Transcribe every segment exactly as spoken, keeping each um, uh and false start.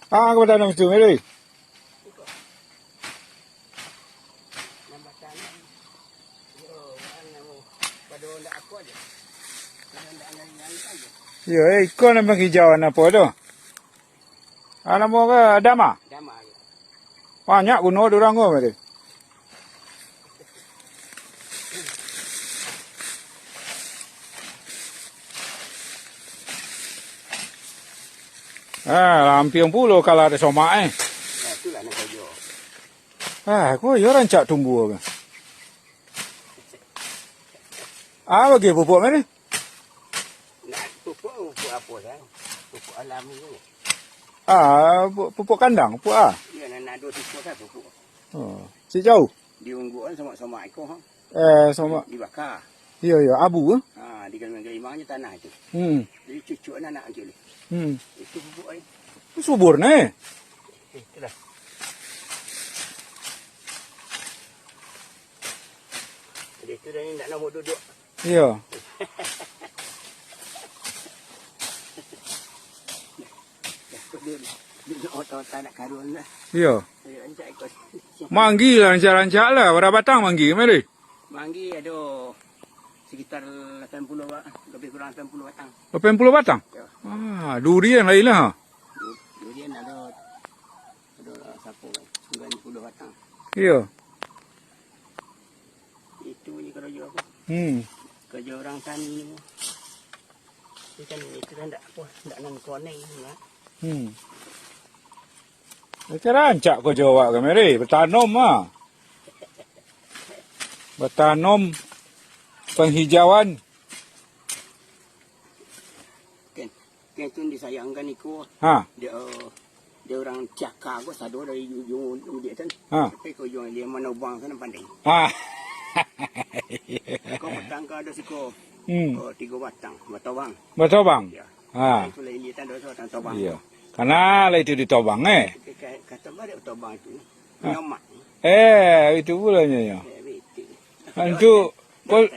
Ah, ka batanam situ, Mary. Iyo, eh, iko nan panghijauan apo tu? Ah, namo ka dama? Banyak guno di urang ko, Mary. Ah, lampiang pulo kalau ado somak, eh. Nah, itulah nak karajo. Ah, ko iyo rancak tumbuah kan. Ah, bagi pupuk, Mary? Nak pupuk, pupuk apo dah? Pupuk alami tu. Ah, pu-, pupuk kandang, pupuk ah. Iyo, nak, nak ado pupuk dah, pupuk. Oh, si jauh? Di ungguan somak-somak iko, ha. Eh, somak. Dibaka. Iyo, iyo, abu, eh? Ha, di galimang-galimang je tanah tu. Hmm. Jadi cucuk anak tu. Hmm. Itu pupuk ai. Itu subur ni. Eh, itulah. Jadi itu dah ni nak namo duduk. Iyo. Duduk, duduk otak-otak nak karun lah. Iyo. Jadi rancak ikut. Manggi lah, rancak-rancak lah. Bara batang manggi, Mary? Manggi ado sekitar lapan puluh ba-, lebih kurang lapan puluh batang. Lapan puluh batang? Yo. Ah, durian lain lah. Du-, durian ado, ado sapo kan, sembilan puluh batang. Iyo. Itu je karajo aku. Hmm. Karajo urang tani ni. Itu kan, itu kan ndak apo, ndak nan konek lah. Hmm. Macam rancak ko jawab ka, Mary. Batanom ah. Batanom, panghijauan. Ken, ken tu disayangkan iko. Ha. Dia, dia urang caka ko sado dari ujung, ujung dia kan. Ha. Sampai ke ujung dia manobang sana pandai. Ha. Ko batang ko ado siko. Hmm. Oh, tigo batang, batobang. Batobang? Ya. Ha. Itu lah ini tanda batang tobang. Iya. Karena lah itu ditobang, eh. Ka-, ka-, kata balik tobang itu. Ha. Nyomak. Eh, itu pulanya, ya. Eh, betul. Itu, kol-,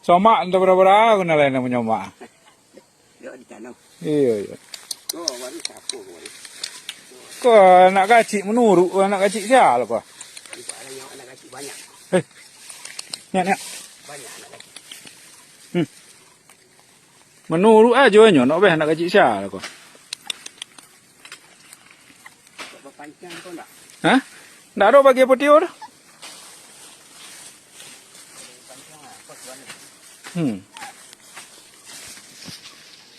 somak entah berapa-berapa guna lain yang menyomak. Dok ditanam. Iyo, iyo. Oh, baru sapu baru. Ko anak kacik manuruk, anak kacik sia lah ko. Nampak lah nyawa anak kacik banyak. Eh. Nyak, nyak. Banyak anak kacik. Hmm. Manuruk ajo nyo, nak beh anak kacik sia lah ko. Kok bapancang ko ndak? Hah? Ndak ado bagi putih tu. Hmm.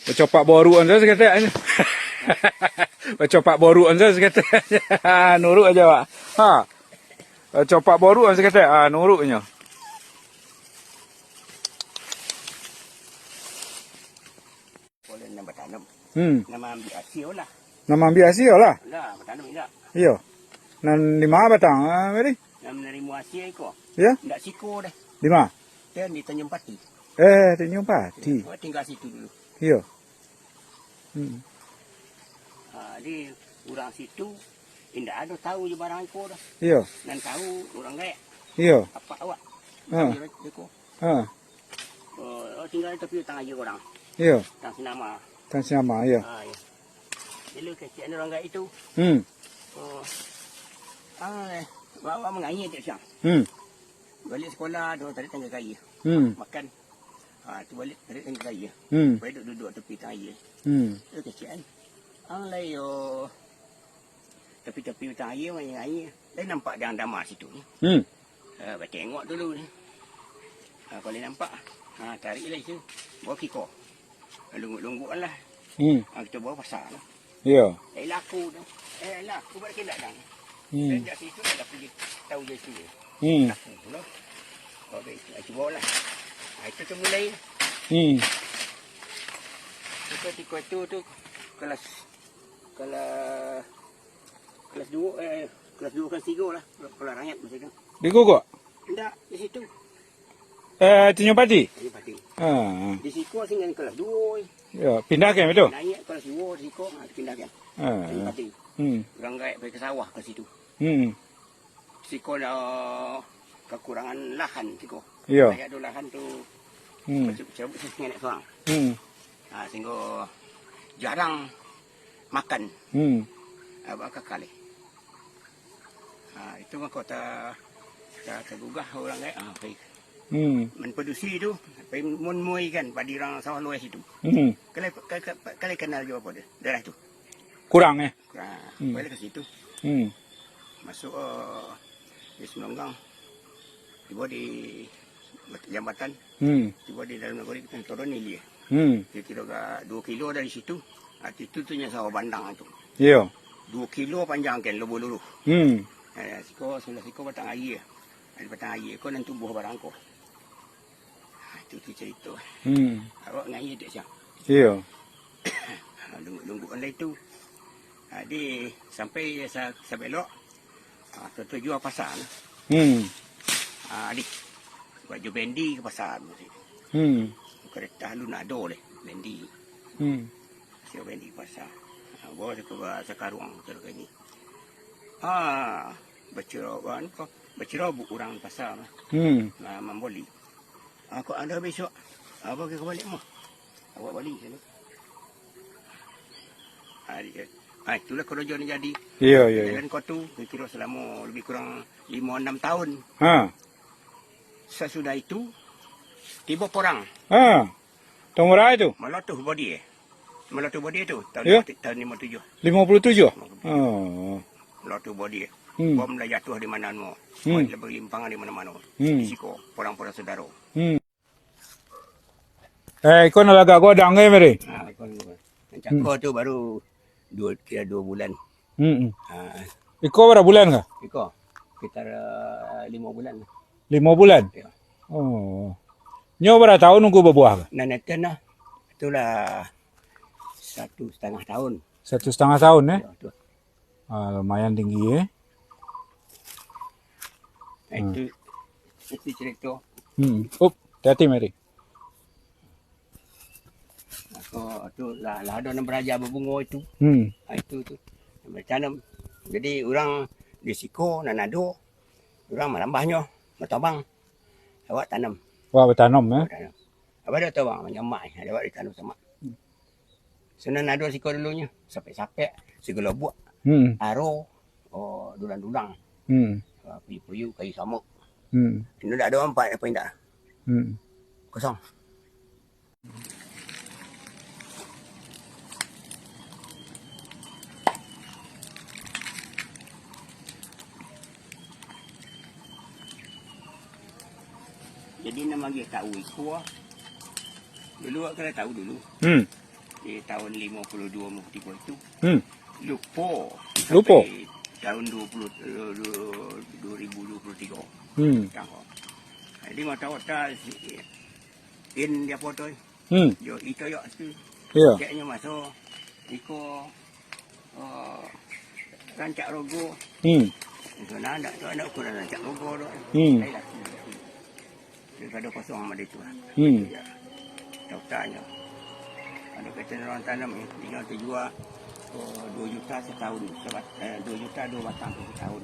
Bacopak boru an saketek. Bacopak boru an saketek. Nuruk ajo, Pak. Ha. Bacopak boru an saketek. Ha, nuruk nyo. Boleh nan batanam. Hmm. Nan maambiak asia lah. Nan maambiak asia lah. Lah, batanam indak. Iyo. Nan di ma batang, ah, tadi? Nan manarimo asia iko. Iyo? Indak siko dah. Di ma? Kan di Tanjung Pati. Eh, Tanjung Pati. Oh, tinggal situ dulu. Iyo. Hmm. Ha, di urang situ, indak ado tahu je barang iko dah. Iyo. Nan tahu urang gaek. Iyo. Apak awak. Ha. Urang iko. Ha. Oh, oh, tinggal di tapi utang aja orang. Iyo. Utang senama. Utang senama, iyo. Ah, iyo. Bila kecil ni orang gaek itu. Hmm. Oh. Ah, eh. Bawa mangayik dia siang. Hmm. Balik sekolah, tu tadi tangga kayu. Hmm. Makan. Ah, tu balik tadi tangga kayu. Hmm. Baik duduk-duduk tepi tangga kayu. Hmm. Tu kecil kan. Ah, lai yo. Tapi-tapi utang aia, main aia. Lain nampak dang dama situ ni. Hmm. Ah, batengok dulu ni. Ah, kalau nampak, ah, tarik lah itu. Bawa kiko. Lungguk-lungguk lah. Hmm. Ah, kita bawa pasar lah. Iya. Eh, laku tu. Eh, laku buat kena dang. Hmm. Dan kat situ dah pergi tahu je situ. Hmm. Laku tu lah. Bawa baik, ah, cuba lah. Ah, itu tu mulai. Hmm. Itu tiko itu tu kelas Kelas, kelas duo, eh, kelas duo, kelas tigo lah. Kalau rakyat masa tu. Di Guguk? Indak, di situ. Eh, Tanjung Pati? Tanjung Pati. Ha. Di siko singgan kelas duo. Ya, pindah ke itu? Naik kelas duo, siko, ha, pindah ke. Ha. Tanjung Pati. Hmm. Urang gaek pergi ke sawah ke situ. Hmm. Siko lah kakurangan lahan siko. Iyo. Rakyat tu lahan tu. Hmm. Cabut, cabut sisi nenek sorang. Hmm. Ha, sehingga jarang makan. Hmm. Abak kakal, eh. Ha, itu mako ta-, ta-, tagugah urang, eh. Ha, pai. Hmm. Manpadusi tu, pai mun muai kan, padi urang sawah luai situ. Hmm. Kalai, ka-, ka-, kalai kanal jo apo tu, daerah tu. Kurang, eh? Kurang. Hmm. Balik ka situ. Hmm. Masuk, eh, di Semulanggang. Tibo di jambatan. Hmm. Tibo di dalam nagori, kita turun ilia. Hmm. Kiro-kiro ka duo kilo dari situ. Ha, itu tu nyo sawah bandang tu. Iyo. Duo kilo panjang kan, lobo luruh. Hmm. Eh, siko, sabalah siko batang aia. Di batang aia ko nan tumbuah barang ko. Ha, itu tu carito. Hmm. Awak ngai dek siang. Iyo. Ha, lungguak-lungguak lai tu. Ha, di sampai sa-, sabelok. Ha, tu, tu jua pasar. Hmm. Ha, di. Baju bendi ka pasar. Hmm. Kereta lu nak ado leh, bendi. Hmm. Sio bendi ka pasar. Ha, bawa saka-, sakaruang tu kami. Ha, baciro, anu ko, baciro bu urang di pasar. Hmm. Ha, mamboli. Ha, kok ado besok. Apa ka balik mah? Awak balik sini. Ha, di-, ha, itulah korojo ni jadi. Iyo, iyo, iyo. Jalan ko tu, kiro salamo lebih kurang limo anam tahun. Ha. Sasudah itu, tibo porang. Ha. Tahun bara tu? Malotuh bodi, eh. Malotuh bodi tu, tahun Iyo. lima, tahun limo tujuh. Limo puluh tujuh? Oh. Malotuh bodi, eh. Hmm. Bom lah jatuah di mana-mana. Hmm. Buat lah berlimpangan di mana-mana. Hmm. Di siko, porang-porang saudara. Hmm. Eh, iko nan lagak godang ke, Mary? Ha, iko nan lagak. Nan cako Hmm. tu baru duo, kira duo bulan. Hmm. Ha. Iko bara bulan ka? Iko, sekitar, eh, limo bulan. Limo bulan? Iyo. Oh. Nyo bara tahun nunggu babuah ka? Nan eten lah. Itulah satu satangah tahun. Satu satangah tahun, eh? Iyo, tu. Ah, lumayan tinggi, eh. Hmm. Itu, itu carito. Hmm. Up, hati-hati, Mary. Ako tu lah, lah ado nan baraja babungo itu. Hmm. Ah, itu tu. Batanam. Jadi, urang di siko nan ado, urang malambahnyo, batobang. Awak tanam. Wah, batanam, eh? Awak tanam. Abah ado tobang, manyamak, ado awak ditanam samak. Hmm. Sinan ado siko dulunyo, sapek-sapek, sigalobuak, Hmm. aro, oh, dulang-dulang. Hmm. Ah, puyu-puyu, kayu samuk. Hmm. Ino dak ado ampat apa indak? Hmm. Kosong. Jadi, nan magiah tahu iko, dulu awak kan tahu dulu. Hmm. Di tahun limo puluh duo, limo puluh tigo itu, Hmm. lupo. Lupo. Sampai tahun dua puluh, eh, dua, dua ribu dua puluh tiga. Hmm. Tangko. Jadi, mata otak si In dia foto. Hmm. Yo, ito yo tu. Iyo. Ceknyo maso iko, eh, rancak rogo. Hmm. Itu nah, ndak tu, ndak ukuran rancak rogo tu. Hmm. Baiklah. Daripado kosong amat itu. Hmm. Ya. Tau tanyo. Ado kecil orang tanam ni, dia tu jua, eh, dua juta setahun. Sebat-, eh, dua juta dua batang tu setahun.